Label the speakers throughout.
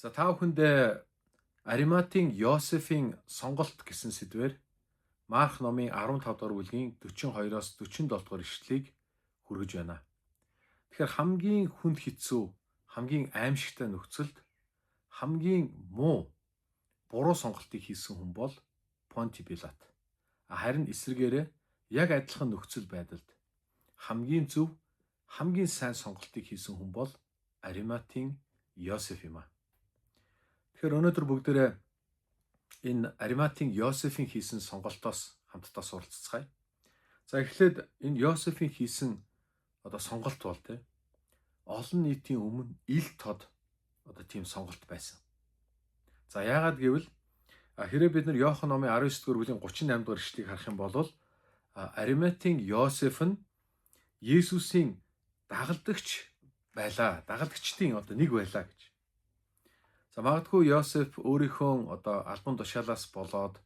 Speaker 1: За, та бүхэндээ Ариматын Йосефийн сонголт гэсэн сэдвээр Марк номын 15 дугаар бүлгийн 42-оос 47 дугаар ишлэлийг хүргэж байна. Тэгэхээр хамгийн хүнд хэцүү, хамгийн аимшигтай нөхцөлд хамгийн муу, буруу сонголтыг хийсэн хүн бол Понти Пилат. Харин эсрэгээрээ яг адилхан нөхцөл байдалд хамгийн зөв, хамгийн сайн сонголтыг хийсэн хүн бол Ариматын Йосеф юм а. Тэгэхээр өнөөдөр бүгдээрээ энэ Ариматын Йосефийн хийсэн сонголтоос хамтдаа суралцгаая. За, эхлээд энэ Йосефийн хийсэн одоо сонголт бол те олон нийтийн өмнө ил тод одоо тийм сонголт байсан. За, яагаад гэвэл хэрэг бид нар Иохан номын 19 дугаар бүлгийн 38 дугаар ишлэгийг харах юм бол Ариматын Йосеф нь Есүсийн дагалдагч байлаа. Дагалдагчдын одоо нэг байлаа гэж. За, магадгүй Йосеф өөрийнхөө одоо албан тушаалаас болоод,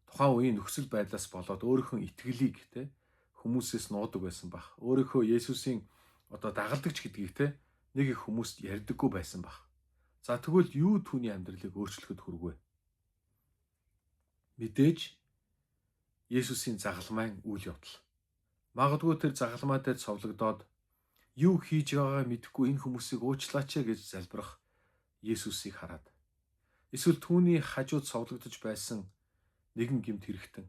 Speaker 1: тухайн үеийн нөхцөл байдлаас болоод өөрийнхөө итгэлийг те хүмүүсээс нуудаг байсан байх. Өөрийнхөө Есүсийн одоо дагалдагч гэдгийг те нэг их хүмүүст ярьдаггүй байсан байх. За, тэгвэл юу түүний амьдралыг өөрчлөхөд хүргэв? Мэдээж Есүсийн загалмайн үйл явдал. Магадгүй тэр загалмай дээр цовлогдоод юу хийж байгаагаа мэдэхгүй энэ хүмүүсийг уучлаач гэж залбирах Есүсийг хараад, эсвэл түүний хажууд цовлогдож байсан нэгэн гэмт хэрэгтэн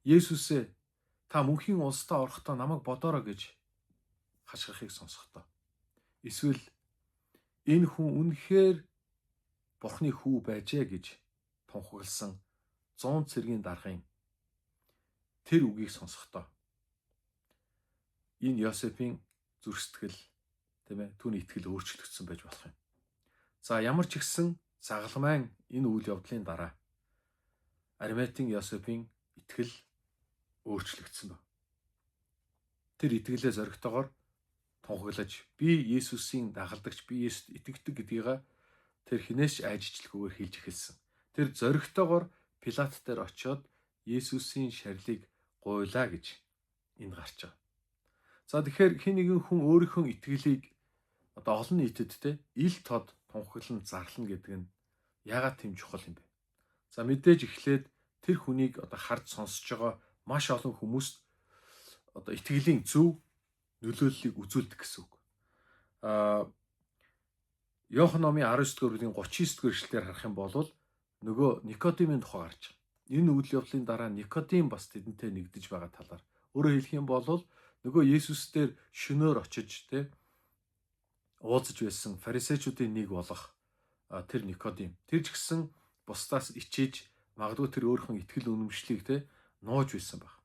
Speaker 1: "Есүсээ, та мөнхийн улсдаа орохдоо намайг бодоорой" гэж хашгирахыг сонсохдоо, эсвэл энэ хүн үнэхээр Бурхны хүү байжээ гэж тунхагласан 100 цэргийн даргын тэр үгийг сонсохдоо энэ Йосефийн зүрх сэтгэл, тийм ээ, түүний итгэл өөрчлөгдсөн байж болох юм. За, ямар ч гэсэн загалмайн энэ үйл явдлын дараа Ариматын Йосефийн итгэл өөрчлөгдсөн байна. Тэр итгэлээ зоригтойгоор тунхаглаж, би Есүсийн дагалдагч, би Есүст итгэдэг гэдгийг тэр хэнээс ч айжчлахгүйгээр хэлж эхэлсэн. Тэр зоригтойгоор Пилат дээр очиод Есүсийн шарилыг гуйлаа гэж энд гарч байгаа. За, тэгэхээр хэн нэгэн хүн өөрийнхөө итгэлийг одоо олон нийтэд те ил тод тунхаглан зарлана гэдэг нь яагаад тийм чухал юм бэ? За, мэдээж эхлээд тэр хүнийг одоо харж сонсож байгаа маш олон хүмүүст одоо итгэлийн зөв нөлөөллийг үзүүлдэг гэсэн үг. Иохан номын 19 дугаар бүлгийн 39 дугаар ишлэлээр харах юм бол нөгөө Никодимын тухай гарч байгаа. Энэ үйл явдлын дараа Никодим бас тэдэнтэй нэгдэж байгаа талаар. Өөрөөр хэлэх юм бол нөгөө Есүс дээр шөнөөр очиж те уулзаж байсан фарисеучүүдийн нэг болох тэр Никодим. Тэр ч гэсэн бусдаас ичээж, магадгүй тэр өөрийнхөө итгэл үнэмшлийг те нууж байсан байх.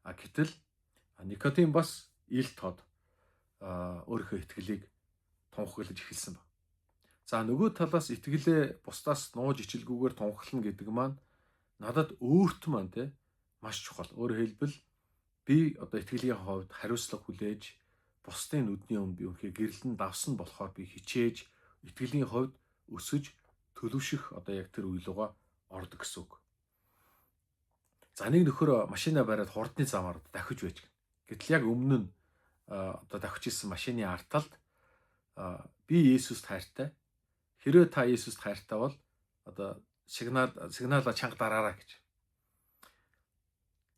Speaker 1: А гэтэл Никодим бас ил тод өөрийнхөө итгэлийг тунхаглаж эхэлсэн баг. За, нөгөө талаас итгэлээ бусдаас нууж ичилгүйгээр тунхаглана гэдэг маань надад өөрт маань те маш чухал. Өөрөөр хэлбэл би одоо итгэлийн хувьд хариуцлага хүлээж, бусдын нүдний өмнө би үнэхээр гэрлэн давсан болохоор би хичээж итгэлийн хувьд өсөж төлөвшөх одоо яг тэр үе рүүгээ ордог гэсэн үг. За, нэг нөхөр машина бариад хурдны замаар давхиж байж. Гэтэл яг өмнө нь одоо давхиж исэн машины ард талд "Би Есүст хайртай. Хэрвээ та Есүст хайртай бол одоо сигналаа чанга дараарай" гэж.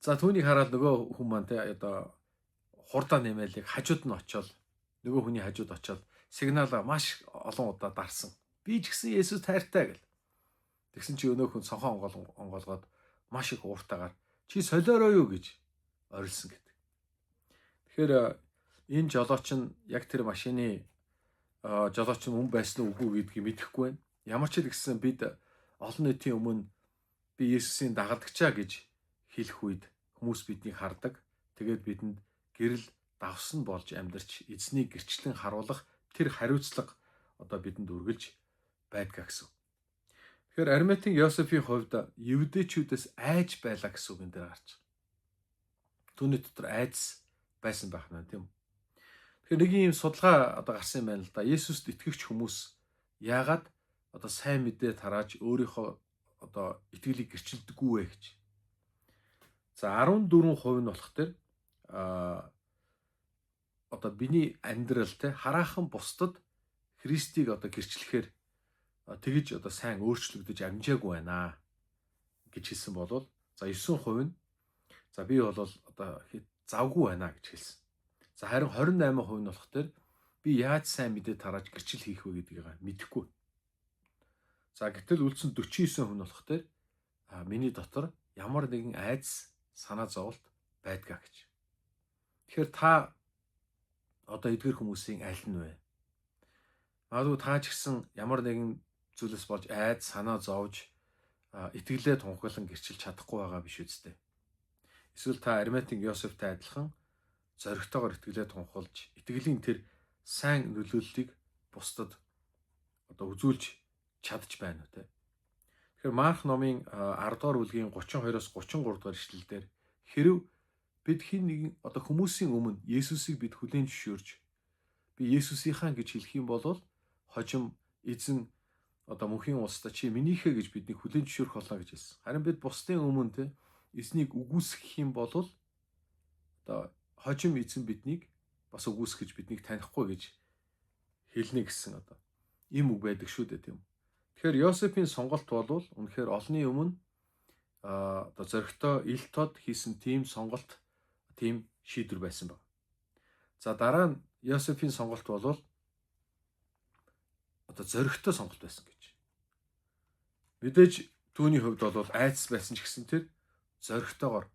Speaker 1: За, түүнийг хараад нөгөө хүн маань те одоо хурдаа нэмээлийг хажууд нь очиод, нөгөө хүний хажууд очиод сигналаа маш олон удаа дарсан. "Би ч гэсэн Есүст хайртай" гэл. Тэгсэн чи өнөө хүн цонхоо онгоолгоод маш их ууртайгаар "Чи солиороо юу" гэж орилсон гэдэг. Тэгэхээр энэ жолооч нь яг тэр машины жолооч нь үнэн байсан уу, үгүй гэдгийг мэдэхгүй байна. Ямар ч л гэсэн бид олон нийтийн өмнө би Есүсийн дагалдагчаа гэж хэлэх үед хүмүүс биднийг хардаг. Тэгээд бидэнд гэрэл давсан болж амьдарч эзнийг гэрчлэн харуулах тэр хариуцлага одоо бидэнд үргэлж байдгаа гэсэн. Тэгэхээр Ариматын Йосефийн хувьд евдээчүүдээс айж байлаа гэсэн үг энэ дээр гарч байгаа. Түүний дотор айдас байсан байх нь, тийм үү? Тэгэхээр нэг юм судалгаа одоо гарсан юм байна л да. Есүст итгэгч хүмүүс яагаад одоо сайн мэдээ тарааж өөрийнхөө одоо итгэлийг гэрчилдэггүй вэ гэж. За, 14% нь болох тэр одоо биний амьдрал те хараахан бусдад Христийг одоо гэрчлэхээр тэгж одоо сайн өөрчлөгдөж амжаагүй байна гэж хэлсэн бол за 9% нь за би бол одоо завгүй байна гэж хэлсэн. За харин 28% нь болох дээр би яаж сайн мэдээ тарааж гэрчил хийх вэ гэдгийг мэдэхгүй. За гэтэл үлдсэн 49% нь болох дээр миний дотор ямар нэгэн айдас санаа зовлт байдгаа гэж. Тэгэхээр та одоо эдгэр хүмүүсийн аль нь вэ? Магадгүй та ч гэсэн ямар нэгэн зүйлээс болж айд санаа зовж итгэлээ тунхаглан гэрчилж чадахгүй байгаа биш үсттэй. Эсвэл та Ариматын Йосефтэй адилхан зоригтойгоор итгэлээ тунхаглаж итгэлийн тэр сайн нөлөөллийг бусдад одоо үзүүлж чадж байна уу те. Тэгэхээр Марк номын 10 дугаар бүлгийн 32-оос 33 дугаар ишлэлдэр хэрв бид хин нэгэн одоо хүмүүсийн өмнө Есүсийг бид хүлээн зөвшөөрж би Есүсийнхаа гэж хэлэх юм бол хожим эзэн одоо мөнхийн улсдаа чи минийхээ гэж биднийг хүлээн зөвшөөрөх болно гэж хэлсэн. Харин бид бусдын өмнө те эзнийг үгүйсгэх юм бол одоо хожим эзэн биднийг бас үгүйсгэж биднийг танихгүй гэж хэлнэ гэсэн одоо ийм үг байдаг шүү дээ тийм. Тэгэхээр Йосефийн сонголт бол үнэхээр олонний өмнө одоо зоригтой ил тод хийсэн тийм сонголт, тийм шийдвэр байсан баг. За дараа нь Йосефийн сонголт бол одоо зоригтой сонголт байсан гэж. Мэдээж түүний хувьд бол айдас байсан ч гэсэн тэр зоригтойгоор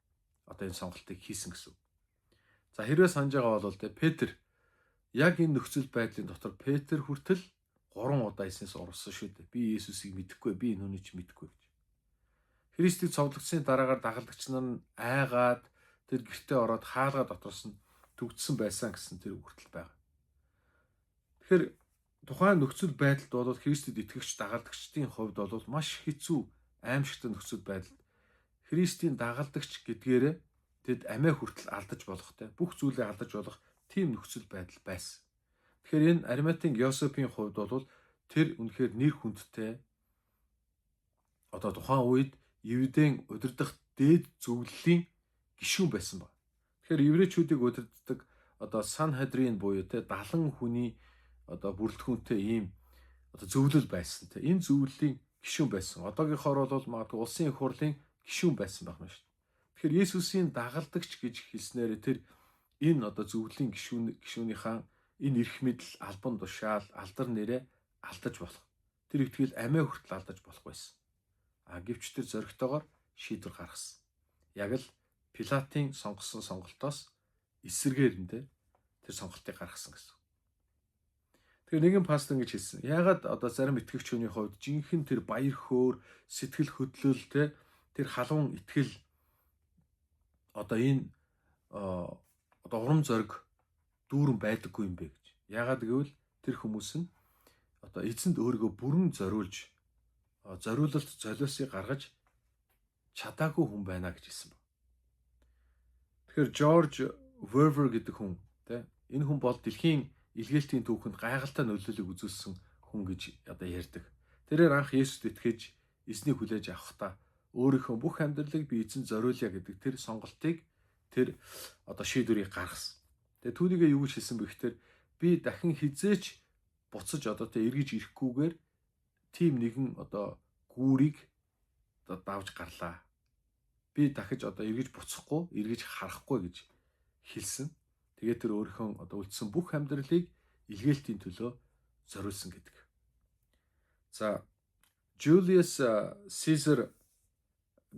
Speaker 1: одоо энэ сонголтыг хийсэн гэсэн үг. За хэрвээ санаж байгаа бол тэ Петр яг энэ нөхцөл байдлын дотор Петр хүртэл 3 удаа эснээс урвсан шүү дээ. Би Есүсийг мэдэхгүй, би энэ хүнийг ч мэдэхгүй гэж. Христийг цовдлогдсны дараагаар дагалдагч нар нь айгаад тэр гэртээ ороод хаалга дотроос нь түгдсэн байсан гэсэн тэр хүртэл байгаа. Тэгэхээр тухайн нөхцөл байдалд бол Христэд итгэгч дагалдагчдын хувьд бол маш хэцүү аимшигтай нөхцөл байдалд Христийн дагалдагч гэдгээрээ тэд амиа хүртэл алдаж болохтой, бүх зүйлээ алдаж болох тийм нөхцөл байдал байсан. Тэгэхээр энэ Ариматын Йосефийн хувьд бол тэр үнэхээр нэр хүндтэй одоо тухайн үед Евдэн удирдах дээд зөвлөлийн гишүүн байсан баг. Тэгэхээр еврейчүүдийг удирддаг одоо Санхедрин буюу те 70 хүний одоо бүрэлдэхүүнтэй ийм одоо зөвлөл байсан те. Энэ зөвлөлийн гишүүн байсан. Одоогийнхоор бол магадгүй улсын их хурлын гишүүн байсан байх нь шүү дээ. Тэгэхээр Есүсийн дагалдагч гэж хэлснээр тэр энэ одоо зөвлөлийн гишүүнийхээ энэ эрх мэдэл, албан тушаал, алдар нэрээ алдаж болох. Тэр итгэл амиа хүртэл алдаж болох байсан. А гэвч тэр зоригтойгоор шийдвэр гаргасан. Яг л Пилатын сонгосон сонголтоос эсэргээр нь тэр сонголтыг гаргасан гэсэн. Тэгэхээр нэгэн пастор ингэж хэлсэн. Яагаад одоо зарим итгэгч хүний хувьд жинхэнэ тэр баяр хөөр, сэтгэл хөдлөл те тэр халуун итгэл одоо энэ одоо урам зориг дүүрэн байдаггүй юм бэ гэж. Яагаад гэвэл тэр хүмүүс нь одоо эзэнд өөрийгөө бүрэн зориулж зориулалт золиосыг гаргаж чадаагүй хүн байна гэж хэлсэн баг. Тэгэхээр Жорж Вервер гэдэг хүн те энэ хүн бол дэлхийн илгээлтийн түүхэнд гайхалтай нөлөөллийг үзүүлсэн хүн гэж одоо ярьдаг. Тэрээр анх Есүст итгэж эзнийг хүлээж авахдаа өөрийнхөө бүх амьдралыг би эзэн зориулъя гэдэг тэр сонголтыг тэр одоо шийдвэрийг гаргасан. Тэгээ түүнийгээ юу гэж хэлсэн бэ гэхээр би дахин хизээч буцаж одоо тэ эргэж ирэхгүйгээр тийм нэгэн одоо гүүрийг одоо давж гарлаа. Би дахиж одоо эргэж буцахгүй, эргэж харахгүй гэж хэлсэн. Тэгээд тэр өөрийнхөө одоо үлдсэн бүх амьдралыг илгээлтийн төлөө зориулсан гэдэг. За Julius Caesar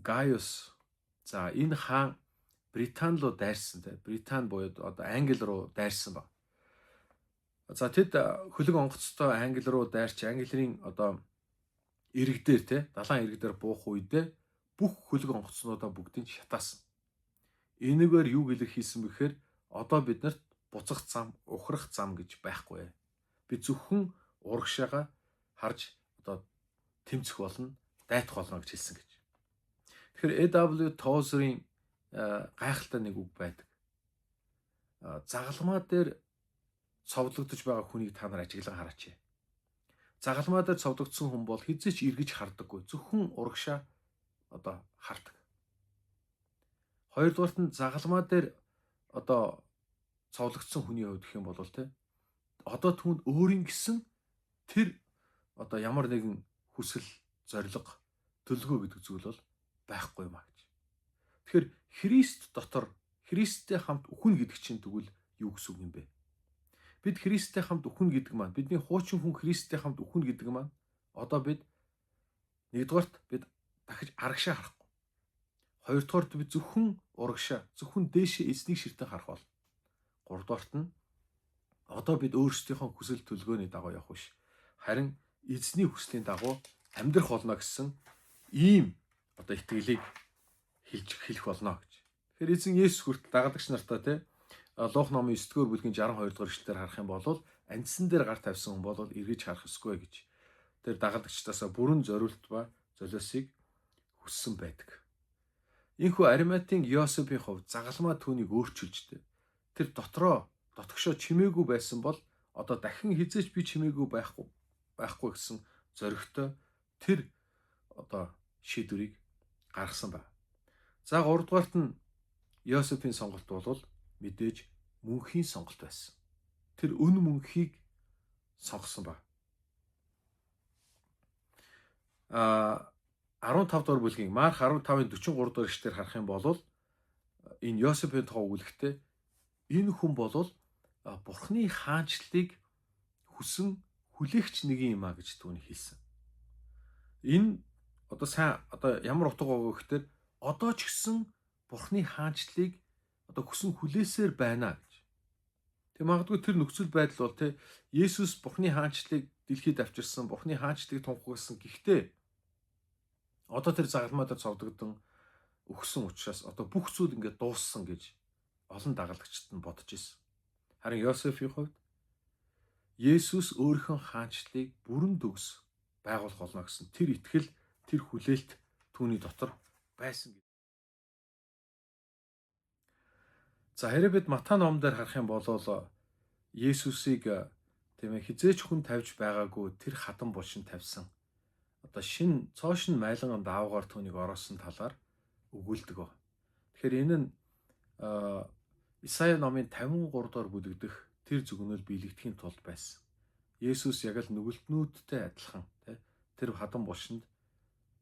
Speaker 1: Gaius за энэ хаан Британи руу дайрсан те. Британи буюу одоо Англи руу дайрсан баг. За тэд хөлөг онгоцтой Англи руу дайрч Английн одоо ирэг дээр те далайн ирэг дээр буух үедээ бүх хөлөг онгоцнуудаа бүгдийг шатаасан. Энэгээр юу илэрхийлсэн бэхээр одоо бид нарт буцах зам, ухрах зам гэж байхгүй. Би зөвхөн урагшаага харж одоо тэмцэх болно, дайтах болно гэж хэлсэн гэж. Тэгэхээр A.W. Tozer-ийн гайхалтай нэг үг байдаг. Загалмаа дээр цовдлогдож байгаа хүнийг та нар ажиглан хараач. Загалмаа дээр цовдлогдсон хүн бол хэзээ ч эргэж хардаггүй. Зөвхөн урагшаа одоо хардаг. Хоёрдугаарт нь загалмаа дээр одоо цовлогдсон хүний хувьд гэх юм бол те одоо түүнд өөрийн гэсэн тэр одоо ямар нэгэн хүсэл, зориг, төлөвлөгөө гэдэг зүйл бол байхгүй юм а гэж. Тэгэхээр Христ дотор Христтэй хамт үхнэ гэдэг чинь тэгвэл юу гэсэн үг юм бэ? Бид Христтэй хамт үхнэ гэдэг маань, бидний хуучин хүн Христтэй хамт үхнэ гэдэг маань одоо бид нэгдүгээрт бид дахиж арагшаа харахгүй. Хоёрдугаарт бид зөвхөн урагшаа, зөвхөн дээшээ эзнийг ширтэн харах бол. Гуравдугаарт нь одоо бид өөрсдийнхөө хүсэл төлөвлөгөөний дагуу явах биш. Харин эзний хүслийн дагуу амьдрах болно гэсэн ийм одоо итгэлийг хэлж хэлэх болно гэж. Тэгэхээр эзэн Есүс хүртэл дагалдагч нартаа те Лук номын 9-р бүлгийн 62 дугаар эшлэлээр харах юм бол андсан дээр гар тавьсан хүн бол эргэж харах ёсгүй гэж. Тэр дагалдагчдаасаа бүрэн зориулт ба золиосыг хүссэн байдаг. Ийхүү Ариматын Йосефийн хувьд загалмаа түүнийг өөрчилж тэр дотроо дотгошоо чимээгүй байсан бол одоо дахин хизээч би чимээгүй байхгүй гэсэн зоригтой тэр одоо шийдвэрийг гаргасан байна. За, гуравдугаарт нь Йосефийн сонголт бол мэдээж мөнхийн сонголт байсан. Тэр өн мөнхийг сонгосон ба. 15 дугаар бүлгийн Марк 15-ын 43 дугаар эшлэлээр харах юм бол энэ Йосефийн тухай өгүүлэхдээ энэ хүн бол Бурхны хаанчлалыг хүсэн хүлээгч нэгэн юм а гэж түүний хэлсэн. Энэ одоо сайн одоо ямар утга байгаа гэхээр одоо ч гэсэн Бурхны хаанчлалыг одоо хүсэн хүлээсээр байна гэж. Тэг магадгүй тэр нөхцөл байдал бол те Есүс Бурхны хаанчлалыг дэлхийд авчирсан, Бурхны хаанчлалыг тунхагласан. Гэхдээ одоо тэр загалмай дээр цовдогдсон өгсөн учраас одоо бүх зүйл ингээд дууссан гэж олон дагалдагчид нь бодож ирсэн. Харин Йосефийн хувьд Есүс өөрийнхөө хаанчлалыг бүрэн дүгс байгуулах болно гэсэн тэр итгэл, тэр хүлээлт түүний дотор байсан. За, хэрэг бид Матай ном дээр харах юм бол Есүсийг, тийм ээ, хизээч хүн тавьж байгаагүй тэр хатан булшин тавьсан. Одоо шин цоо шин майлан даавгаар түүнийг ороосон талаар өгүүлдэг. Тэгэхээр энэ нь Исая номын 53 дугаар бүлэг дэх тэр зөвгөнөл биелэгдэхийн тулд байсан. Есүс яг л нүгэлтнүүдтэй адилхан тэр хатан булшинд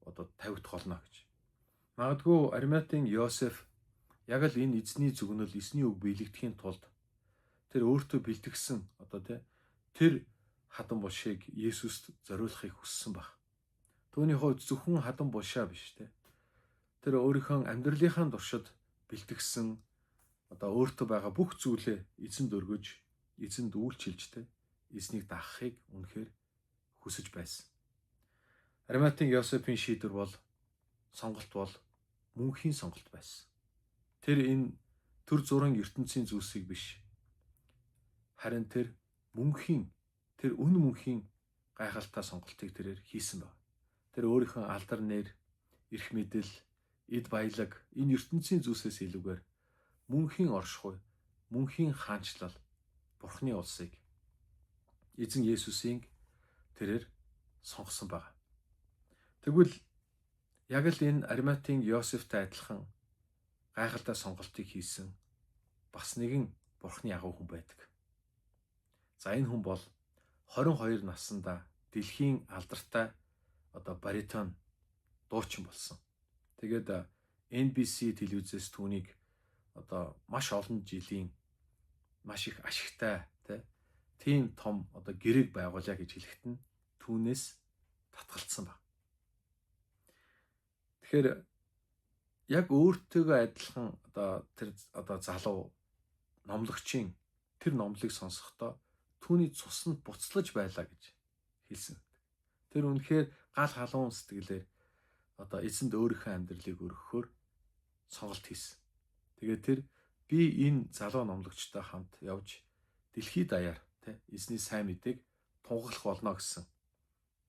Speaker 1: одоо тавигдах болно гэж. Магадгүй Ариматын Йосеф яг л энэ эзний зөвгөнөл, эзний үг биелэгдэхийн тулд тэр өөртөө бэлтгэсэн одоо тэр хатан булшийг Есүст зориулахыг хүссэн баг. Түүний хувьд зөвхөн хатан булшаа биш те. Тэр өөрийнхөө амьдралынхаа туршид бэлтгэсэн одоо өөртөө байгаа бүх зүйлээ эзэнд өргөж, эзэнд үйлчилж те эзнийг дагахыг үнэхээр хүсэж байсан. Ариматын Йосефийн шийдвэр бол, сонголт бол мөнхийн сонголт байсан. Тэр энэ төр зургийн ертөнцийн зүйлсийг биш. Харин тэр мөнхийн, тэр үн мөнхийн гайхалтай сонголтыг тэрээр хийсэн баг. Тэр өөрийнхөө алдар нэр, эрх мэдэл, эд баялаг энэ ертөнцийн зүйлсээс илүүгээр мөнхийн оршихуй, мөнхийн хаанчлал, Бурхны улсыг, эзэн Есүсийн тэрээр сонгосон баг. Тэгвэл яг л энэ Ариматын Йосефтэй адилхан гайхалтай сонголтыг хийсэн бас нэгэн Бурхны агуу хүн байдаг. За, энэ хүн бол 22 наснда дэлхийн алдартай одоо баритон дуучин болсон. Тэгээд NBC телевизээс түүнийг одоо маш олон жилийн маш их ашигтай тийм том одоо гэрээг байгуулъя гэж хэлэхэд нь түүнээс татгалцсан баг. Тэгэхээр яг өөртөөгөө адилхан одоо тэр одоо залуу номлогчийн тэр номлыг сонсохдоо түүний цуснд буцлаж байлаа гэж хэлсэн. Тэр үнэхээр гал халуун сэтгэлээр одоо эзэнд өөрийнхөө амьдралыг өргөхөөр сонголт хийсэн. Тэгээд тэр би энэ залуу номлогчтой хамт явж дэлхийд даяар тэ эзний сайн мэдээг тунхаглах болно гэсэн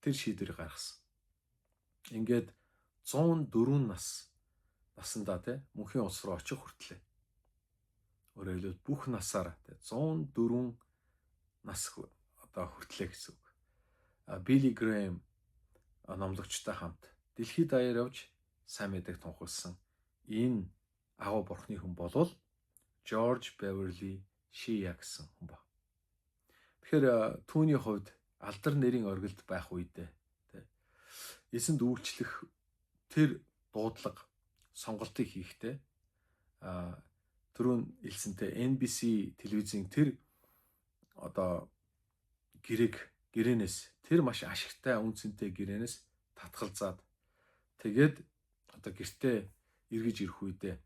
Speaker 1: тэр шийдвэрийг гаргасан. Ингээд 104 насандаа тэ мөнхийн улс руу очих хүртлээ. Өөрөөр хэлбэл бүх насаараа тэ 104 нас одоо хүртлээ гэсэн үг. Билли Грэм номлогчтой хамт дэлхийд даяар явж сайн мэдээг тунхагласан энэ агуу бурхны хүн болвол Жорж Беверли Шиа гэсэн хүн ба. Тэгэхээр түүний хувьд алдар нэрийн оргилд байх үедээ тэ эзэнд үйлчлэх тэр дуудлага сонголтыг хийхдээ түрүүн хэлсэнтэй NBC телевизийн тэр одоо гэрээнээс тэр маш ашигтай үн цэнтэй гэрээнээс татгалзаад тэгээд одоо гэртээ эргэж ирэх үедээ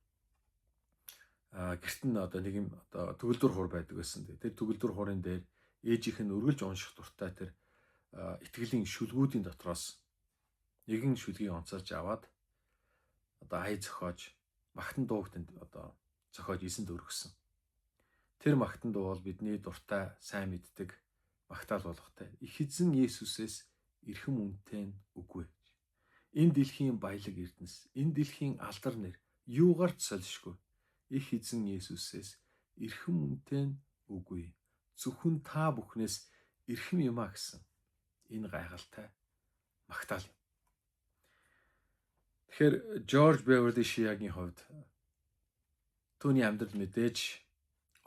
Speaker 1: гэрт нь одоо нэг юм одоо төгөлдөр хур байдаг байсан. Тэр төгөлдөр хурын дээр ээжийнх нь үргэлж унших дуртай тэр итгэлийн шүлгүүдийн дотроос нэгэн шүлгийг онцолж аваад одоо ая зохиож магтан дууг тэнд одоо зохиож эзэнд өргөсөн. Тэр магтан дуу бол бидний дуртай сайн мэддэг магтаал болгохтой. Их эзэн Есүсээс эрхэм үнэтэй нь үгүй. Энэ дэлхийн баялаг эрдэнэс, энэ дэлхийн алдар нэр юугаар ч солишгүй. Их эзэн Есүсээс эрхэм үнэтэй нь үгүй. Зөвхөн та бүхнээс эрхэм юм а гэсэн энэ гайхалтай магтаал юм. Тэгэхээр Жорж Беверли Шиагийн хувьд түүний амьдрал мэдээж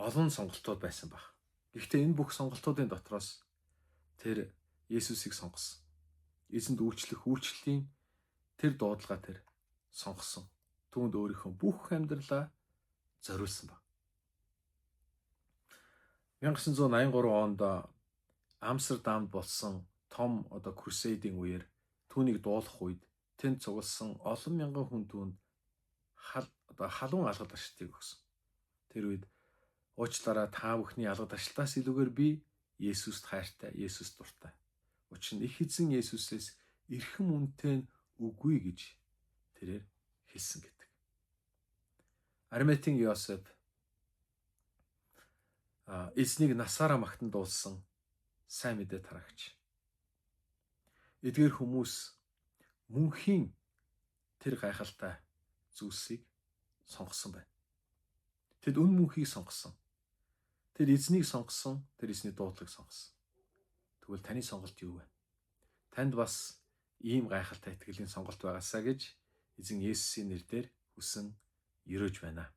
Speaker 1: олон сонголтууд байсан баг. Гэхдээ энэ бүх сонголтуудын дотроос тэр Есүсийг сонгосон. Эзэнд үйлчлэх үйлчлэлийн тэр дуудлага тэр сонгосон. Түүнд өөрийнхөө бүх амьдралаа зориулсан баг. 1983 онд Амстердамд болсон том одоо крусейдийн үеэр түүнийг дуулах үед тэнд цугласан олон мянган хүн түүнд одоо халуун алгад аршилтыг өгсөн. Тэр үед уучлаарай, та бүхний алгад аршилтаас илүүгээр би Есүст хайртай, Есүст дуртай. Учир нь их эзэн Есүсээс эрхэм үнэтэй нь үгүй гэж тэрээр хэлсэн гэдэг. Ариматын Йосеф эзнийг насаараа магтан дуулсан сайн мэдээ тараагч. Эдгээр хүмүүс мөнхийн тэр гайхалтай зүйлсийг сонгосон байна. Тэд үн мөнхийг сонгосон. Тэр эзнийг сонгосон, тэр эзний дуудлагыг сонгосон. Тэгвэл таны сонголт юу вэ? Танд бас ийм гайхалтай итгэлийн сонголт байгаасаа гэж эзэн Есүсийн нэрээр хүсэн ерөөж байна.